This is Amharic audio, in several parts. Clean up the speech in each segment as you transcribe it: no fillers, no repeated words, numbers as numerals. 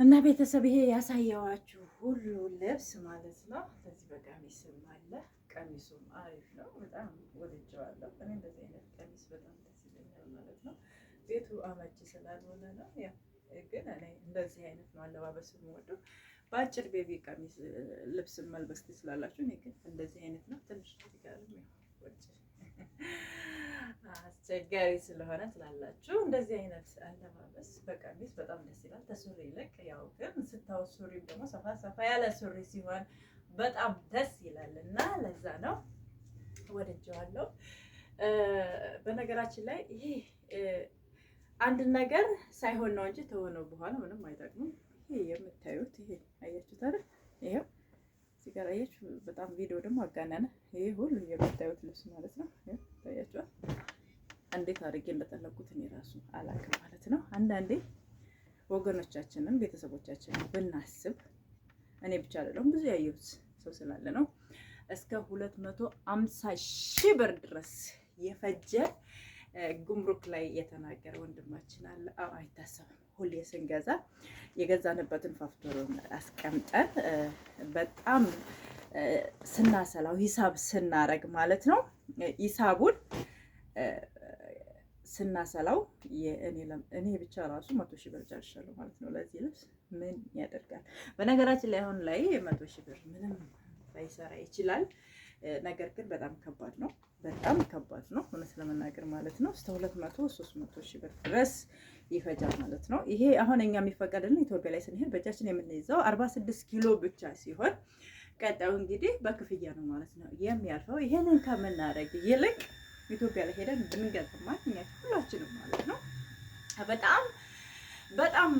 እና ቤተሰብ ይሄ ያሳየዋችሁ ሁሉ ልብስ ማለት ነው። ለዚህ በቀሚስም አለ። ቀሚሱም አሪፍ ነው። በጣም ወድጀዋለሁ። እኔ እንደዚህ አይነት ቀሚስ በጣም ደስ ይለኛል ማለት ነው። ቤቱ አመቺ ስላልሆነ ነው። ያው ግን እኔ እንደዚህ አይነት ነው አለባበስ የምወደው። በአጭር baby ቀሚስ ልብስ መልበስ ትችላላችሁ። እኔ ግን እንደዚህ አይነት ነው። ትንሽ ጋርም ወጭ አስቸጋሪ ስለሆነ ትላላችሁ። እንደዚህ አይነት አለባበስ በቀሚስ በጣም ደስ ይላል ከሱሪ ይልቅ። ያው ግን ስታው ሱሪም ደግሞ ሰፋ ሰፋ ያለ ሱሪ ሲሆን በጣም ደስ ይላል እና ለዛ ነው ወድጀዋለሁ። በነገራችን ላይ ይሄ አንድ ነገር ሳይሆን ነው እንጂ ተሆነው በኋላ ምንም አይጠቅምም። ይሄ የምታዩት ይሄ አያችሁት አይደል? ይሄው እዚህ ጋር አያችሁ። በጣም ቪዲዮ ደግሞ አጋነነ። ይሄ ሁሉ የምታዩት ልብስ ማለት ነው። ታያችኋል። እንዴት አድርጌ እንደጠለኩት እኔ ራሱ አላውቅም ማለት ነው። አንዳንዴ ወገኖቻችንን ቤተሰቦቻችንን ብናስብ፣ እኔ ብቻ አይደለም ብዙ ያየሁት ሰው ስላለ ነው። እስከ 250 ሺህ ብር ድረስ የፈጀ ጉምሩክ ላይ የተናገረ ወንድማችን አለ። አዎ አይታሰብም። ሁሌ ስንገዛ የገዛንበትን ፋክቶሪውን አስቀምጠን በጣም ስናሰላው ሂሳብ ስናረግ ማለት ነው። ሂሳቡን ስናሰላው እኔ ብቻ ራሱ 100,000 ብር ጨርሻለሁ ማለት ነው። ለዚህ ልብስ ምን ያደርጋል? በነገራችን ላይ አሁን ላይ 100,000 ብር ምንም ላይሰራ ይችላል። ነገር ግን በጣም ከባድ ነው። በጣም ከባድ ነው እውነት ለመናገር ማለት ነው። እስከ 200 300 ሺህ ብር ድረስ ይፈጃል ማለት ነው። ይሄ አሁን እኛ የሚፈቀድልን ኢትዮጵያ ላይ ስንሄድ በእጃችን የምንይዘው 46 ኪሎ ብቻ ሲሆን ቀጣዩ እንግዲህ በክፍያ ነው ማለት ነው የሚያልፈው። ይሄንን ከምናደርግ ይልቅ ኢትዮጵያ ላይ ሄደን ብንገዛ ማንኛችን ሁላችንም ማለት ነው። በጣም በጣም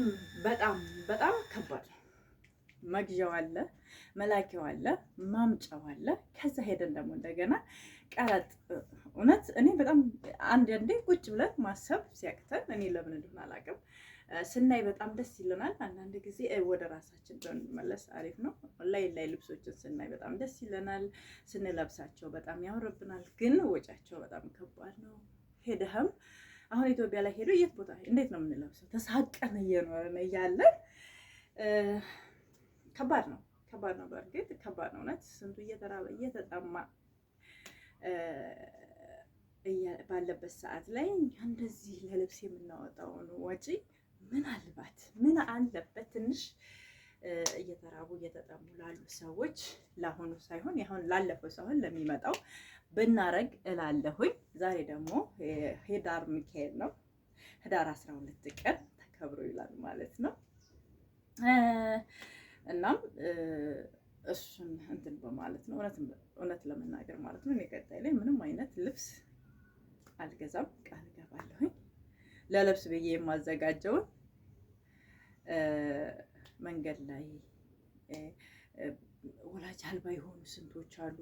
በጣም በጣም ከባድ ነው። መግዣው አለ፣ መላኪያው አለ፣ ማምጫው አለ። ከዛ ሄደን ደግሞ እንደገና ቀረጥ። እውነት እኔ በጣም አንዳንዴ ቁጭ ብለን ማሰብ ሲያቅተን እኔ ለምን እንደሆነ አላውቅም፣ ስናይ በጣም ደስ ይለናል። አንዳንድ ጊዜ ወደ ራሳችን ብንመለስ አሪፍ ነው። ላይ ላይ ልብሶችን ስናይ በጣም ደስ ይለናል፣ ስንለብሳቸው በጣም ያምርብናል። ግን ወጫቸው በጣም ከባድ ነው። ሄደህም አሁን ኢትዮጵያ ላይ ሄዶ የት ቦታ እንዴት ነው የምንለብሰው? ተሳቀን እየኖርን እያለን ከባድ ነው፣ ከባድ ነው። በእርግጥ ከባድ ነው። እውነት ስንቱ እየተራበ እየተጠማ ባለበት ሰዓት ላይ እንደዚህ ለልብስ የምናወጣውን ወጪ ምናልባት ምን አለበት ትንሽ እየተራቡ እየተጠሙ ላሉ ሰዎች ለአሁኑ ሳይሆን ያሁን ላለፈው ሳይሆን ለሚመጣው ብናረግ እላለሁኝ። ዛሬ ደግሞ ህዳር ሚካኤል ነው። ህዳር 12 ቀን ተከብሮ ይላል ማለት ነው። እናም እሱን እንትን በማለት ነው እውነት ለመናገር ማለት ነው። እኔ ቀጣይ ላይ ምንም አይነት ልብስ አልገዛም፣ ቃል እገባለሁኝ። ለልብስ ብዬ የማዘጋጀውን መንገድ ላይ ወላጅ አልባ የሆኑ ስንቶች አሉ።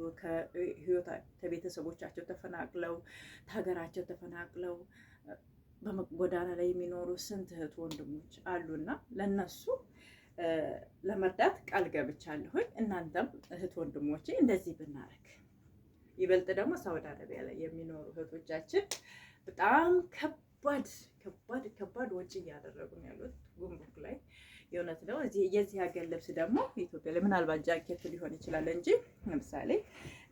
ከቤተሰቦቻቸው ተፈናቅለው ከሀገራቸው ተፈናቅለው በጎዳና ላይ የሚኖሩ ስንት እህት ወንድሞች አሉና ለነሱ ለመርዳት ቃል ገብቻለሁኝ። እናንተም እህት ወንድሞቼ እንደዚህ ብናረግ ይበልጥ ደግሞ ሳውዲ አረቢያ ላይ የሚኖሩ እህቶቻችን በጣም ከባድ ከባድ ከባድ ወጪ እያደረጉ ነው ያሉት ጉምሩክ ላይ። የእውነት ነው። የዚህ ሀገር ልብስ ደግሞ ኢትዮጵያ ላይ ምናልባት ጃኬት ሊሆን ይችላል እንጂ ለምሳሌ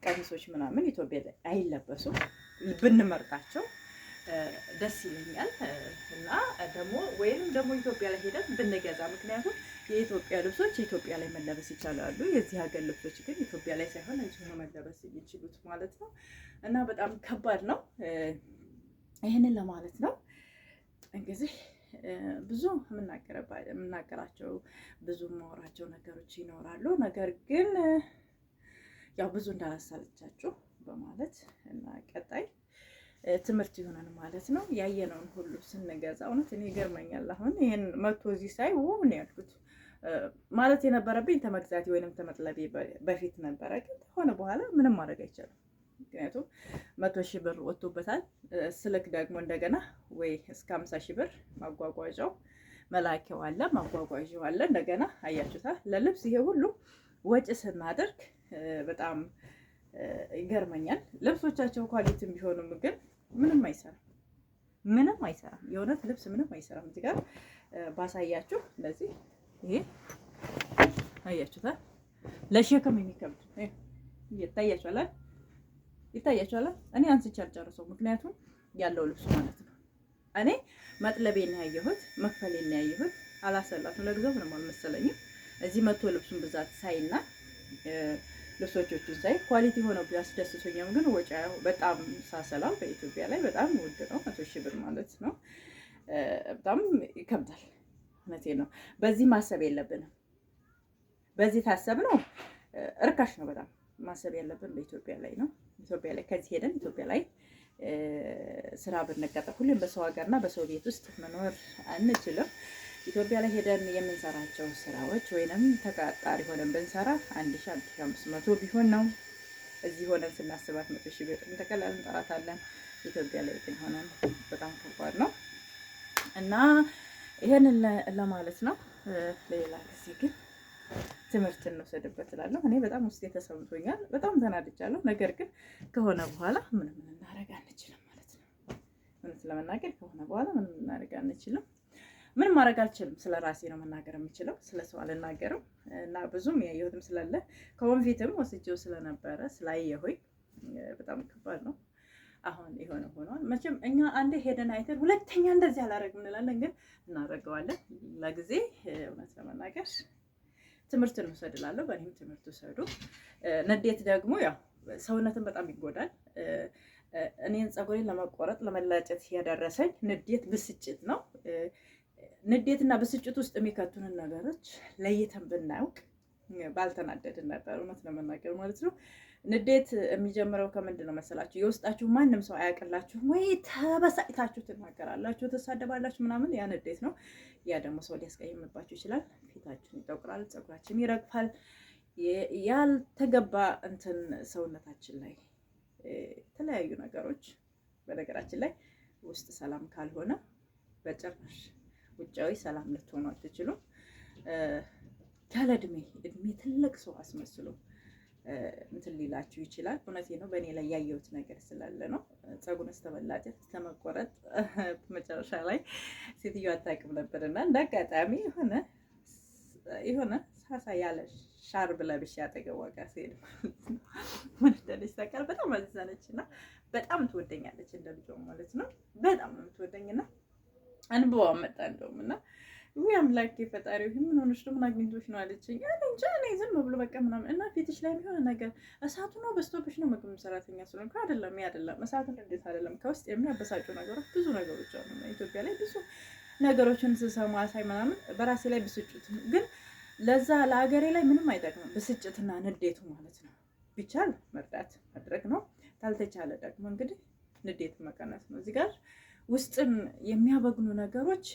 ቀሚሶች ምናምን ኢትዮጵያ ላይ አይለበሱም። ብንመርጣቸው ደስ ይለኛል። እና ደግሞ ወይም ደግሞ ኢትዮጵያ ላይ ሄደን ብንገዛ፣ ምክንያቱም የኢትዮጵያ ልብሶች ኢትዮጵያ ላይ መለበስ ይቻላሉ። የዚህ ሀገር ልብሶች ግን ኢትዮጵያ ላይ ሳይሆን እዚሁ ነው መለበስ የሚችሉት ማለት ነው። እና በጣም ከባድ ነው። ይህንን ለማለት ነው። እንግዲህ ብዙ የምናገራቸው ብዙ የማወራቸው ነገሮች ይኖራሉ። ነገር ግን ያው ብዙ እንዳላሳለቻችሁ በማለት እና ቀጣይ ትምህርት ይሆናል ማለት ነው። ያየነውን ሁሉ ስንገዛ እውነት እኔ ይገርመኛል። አሁን ይሄን መቶ እዚህ ሳይ ውብ ነው ያልኩት። ማለት የነበረብኝ ተመግዛቴ ወይንም ተመጥለቤ በፊት ነበረ። ግን ከሆነ በኋላ ምንም ማድረግ አይቻልም። ምክንያቱም 100,000 ብር ወጥቶበታል። ስልክ ደግሞ እንደገና ወይ እስከ 50,000 ብር ማጓጓዣው መላኪያው አለ፣ ማጓጓዣው አለ። እንደገና አያችሁታ ለልብስ ይሄ ሁሉ ወጪ ስናደርግ በጣም ይገርመኛል። ልብሶቻቸው quality ም ቢሆኑም ግን ምንም አይሰራም፣ ምንም አይሰራም። የእውነት ልብስ ምንም አይሰራም። እዚህ ጋር ባሳያችሁ እንደዚህ ይሄ አያችሁታ፣ ለሸክም የሚከብድ ይታያችኋል፣ ይታያችኋል። እኔ አንስቼ አልጨርሰው፣ ምክንያቱም ያለው ልብሱ ማለት ነው። እኔ መጥለቤን ያየሁት መክፈሌን ያየሁት አላሰላትም። ለጊዜው ምንም አልመሰለኝም። እዚህ መቶ ልብሱን ብዛት ሳይና ልብሶቹን ሳይ quality ሆነው ቢያስደስቱኝም ግን ወጪ በጣም ሳሰላው በኢትዮጵያ ላይ በጣም ውድ ነው። 100,000 ብር ማለት ነው። በጣም ይከብዳል። እውነቴን ነው። በዚህ ማሰብ የለብንም። በዚህ ታሰብ ነው እርካሽ ነው በጣም። ማሰብ ያለብን በኢትዮጵያ ላይ ነው። ኢትዮጵያ ላይ ከዚህ ሄደን ኢትዮጵያ ላይ ስራ ብንቀጠር፣ ሁሌም በሰው ሀገርና በሰው ቤት ውስጥ መኖር አንችልም። ኢትዮጵያ ላይ ሄደን የምንሰራቸው ስራዎች ወይንም ተቀጣሪ ሆነን ብንሰራ 1000፣ 1500 ቢሆን ነው። እዚህ ሆነን ስናስባት 100,000 ብር እንደቀላል እንጠራታለን። ኢትዮጵያ ላይ ግን ሆነን በጣም ከባድ ነው እና ይሄንን ለማለት ነው። ለሌላ ጊዜ ግን ትምህርት እንውሰድበት እላለሁ። እኔ በጣም ውስጤ ተሰምቶኛል፣ በጣም ተናድጃለሁ። ነገር ግን ከሆነ በኋላ ምንም ልናደርግ አንችልም ማለት ነው። እውነት ለመናገር ከሆነ በኋላ ምንም ልናደርግ አንችልም። ምንም ማድረግ አልችልም። ስለ ራሴ ነው መናገር የምችለው፣ ስለ ሰው አልናገርም። እና ብዙም ያየሁትም ስላለ ከወንፊትም ወስጄው ስለነበረ ስላየሁኝ በጣም ከባድ ነው። አሁን የሆነ ሆኗል። መቼም እኛ አንዴ ሄደን አይተን ሁለተኛ እንደዚህ አላደርግም እንላለን፣ ግን እናደርገዋለን። ለጊዜ እውነት ለመናገር ትምህርትን ውሰድ እላለሁ። በእኔም ትምህርት ውሰዱ። ንዴት ደግሞ ያው ሰውነትን በጣም ይጎዳል። እኔን ፀጉሬን ለመቆረጥ ለመላጨት ያደረሰኝ ንዴት፣ ብስጭት ነው። ንዴትና ብስጭት ውስጥ የሚከቱንን ነገሮች ለይተን ብናውቅ ባልተናደድን ነበር፣ እውነት ለመናገር ማለት ነው። ንዴት የሚጀምረው ከምንድን ነው መሰላችሁ? የውስጣችሁ ማንም ሰው አያውቅላችሁም ወይ ተበሳጭታችሁ ትናገራላችሁ፣ ትሳደባላችሁ ምናምን፣ ያ ንዴት ነው። ያ ደግሞ ሰው ሊያስቀይምባችሁ ይችላል። ፊታችን ይጠቁራል፣ ፀጉራችን ይረግፋል። ያልተገባ እንትን ሰውነታችን ላይ የተለያዩ ነገሮች። በነገራችን ላይ ውስጥ ሰላም ካልሆነ በጭራሽ ውጫዊ ሰላም ልትሆኑ አትችሉም። ያለ እድሜ እድሜ ትልቅ ሰው አስመስሎ እንትን ሊላችሁ ይችላል። እውነቴ ነው። በእኔ ላይ ያየሁት ነገር ስላለ ነው። ፀጉርን ስተመላጨት ስተመቆረጥ መጨረሻ ላይ ሴትዮዋ አታውቅም ነበር እና እንደ አጋጣሚ የሆነ ሳሳ ያለ ሻርብ ለብሼ አጠገቧ ጋር ስሄድ ማለት ነው ምን እንዳለች ታውቃለህ? በጣም አዘነች እና በጣም ትወደኛለች እንደ ልጇ ማለት ነው። በጣም ነው የምትወደኝና እንባዋ መጣ እንደውም እና ውይ አምላኬ ፈጣሪ ምን ሆነሽ ነው? ምን አግኝቶሽ ነው አለችኝ። እኔ እንጃ እኔ ዝም ብሎ በቃ ምናምን እና ፊትሽ ላይ የሆነ ነገር እሳቱ ነው በዝቶብሽ ነው። ምግብ ሰራተኛ ስለሆንኩ አይደለም፣ ይሄ አይደለም እሳቱን እንዴት አይደለም። ከውስጥ የሚያበሳጩ ነገሮች ብዙ ነገሮች አሉ። ኢትዮጵያ ላይ ብዙ ነገሮችን ስሰማ ሳይ ምናምን በራሴ ላይ ብስጭት ግን ለዛ ለሀገሬ ላይ ምንም አይጠቅምም። ብስጭትና ንዴቱ ማለት ነው። ቢቻል መርዳት ማድረግ ነው። ካልተቻለ ደግሞ እንግዲህ ንዴት መቀነስ ነው። እዚህ ጋር ውስጥን የሚያበግኑ ነገሮች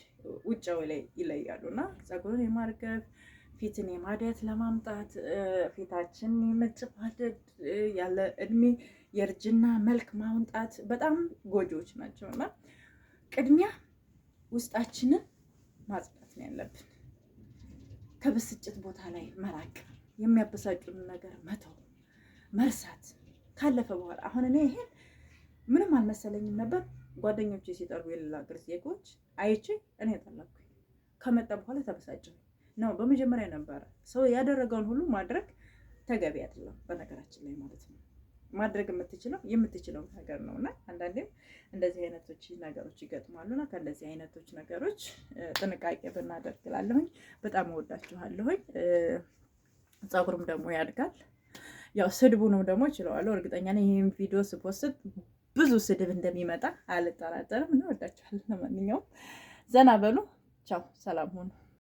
ውጫዊ ላይ ይለያሉ እና ፀጉርን የማርገብ፣ ፊትን የማደት ለማምጣት፣ ፊታችን የመጨማደድ፣ ያለ እድሜ የእርጅና መልክ ማውጣት በጣም ጎጂዎች ናቸው እና ቅድሚያ ውስጣችንን ማጽዳት ነው ያለብን። ከብስጭት ቦታ ላይ መራቅ፣ የሚያበሳጩን ነገር መተው፣ መርሳት ካለፈ በኋላ። አሁን እኔ ይሄን ምንም አልመሰለኝም ነበር። ጓደኞቼ ሲጠሩ የሌላ ሀገር ዜጎች አይቼ እኔ ጠላኩኝ። ከመጣ በኋላ ተበሳጨሁ ነው። በመጀመሪያ ነበረ ሰው ያደረገውን ሁሉ ማድረግ ተገቢ አይደለም፣ በነገራችን ላይ ማለት ነው። ማድረግ የምትችለው ነገር ነው እና አንዳንዴም እንደዚህ አይነቶች ነገሮች ይገጥማሉ እና ከእንደዚህ አይነቶች ነገሮች ጥንቃቄ ብናደርግ እላለሁኝ። በጣም እወዳችኋለሁኝ። ፀጉርም ደግሞ ያድጋል። ያው ስድቡንም ደግሞ እችለዋለሁ። እርግጠኛ ነኝ ይህን ቪዲዮ ስ post ብዙ ስድብ እንደሚመጣ አልጠራጠርም። እና እወዳችኋለሁ። ለማንኛውም ዘና በሉ። ቻው፣ ሰላም ሁኑ።